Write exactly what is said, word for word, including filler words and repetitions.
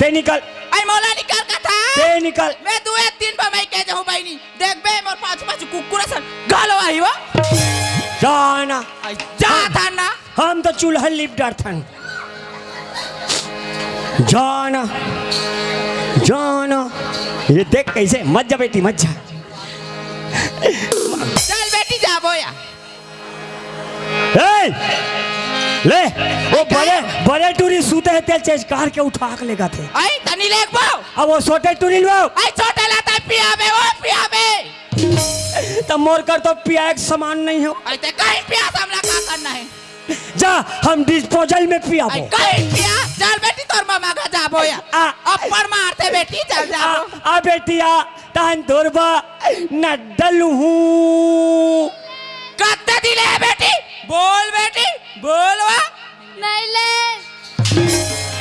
ए निकल। अई मोला निकल कथा। ए निकल। मैं दू एक दिन बा मैं कह जाहूं बहिनी। देखबे मोर पाछू पाछू कुकुर असन घलो आही वो। जाना। अई जा था ना। हम तो चूल्हा लिप डरथन। जाना। जाना। ये देख कैसे मत जा बेटी मत जा। चल बेटी जाबो या। ए, ले, वो बड़े बड़े टूरी सूते हे तेल चेंज कार के उठा के लेगा थे। अई तनी लेगबो। अब वो छोटे टूरी लो। अई छोटे ला तई पियाबे वो पियाबे। त मोर कर तो पिया एक समान नहीं हो। अई ते कहीं पिया हमला का करना है। जा हम डिस्पोजल में पियाबो। अई कहीं पिया चल बेटी तोर मामा का जाबो या। आ। अप्पड़ मारते बेटी चल जाबो। आ बेटी आ। तहन धुरबा न डलहूं। कत्ते दिले है बेटी? बोल बेटी, बोल वा। नहीं ले।